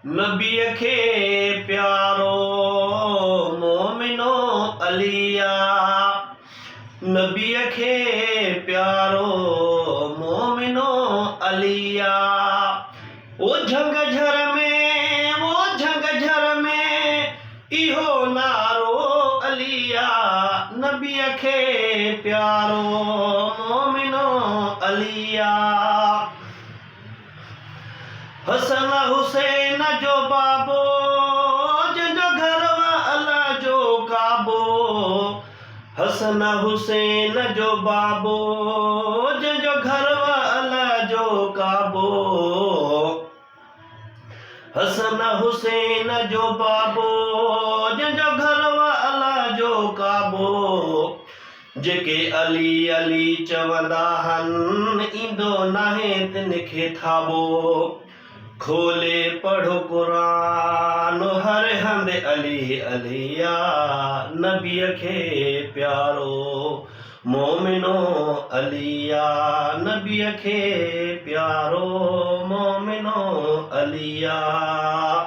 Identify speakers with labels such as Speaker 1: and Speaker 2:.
Speaker 1: نبيء کي پيارو مومنو علي آ. نبيء کي پيارو مومنو علي آ. او جهنگ جهر ۾، او جهنگ جهر ۾، اهو نعرو علي آ. نبيء کي پيارو مومنو علي آ. حسن حسين جو بابو، جنهن جو گهر و الله جو ڪعبو. حسن حسين جو بابو، جنهن جو گهر و الله جو ڪعبو. حسن حسين جو بابو، جنهن جو گهر و الله جو ڪعبو. جيڪي علي علي چوندا هن، ايندو ناهي تن کي ٿاٻو. کولي پڙهو قرآن هر هنڌ علي علي آ، نبيء کي پيارو مومنو علي آ، نبيء کي پيارو مومنو علي آ.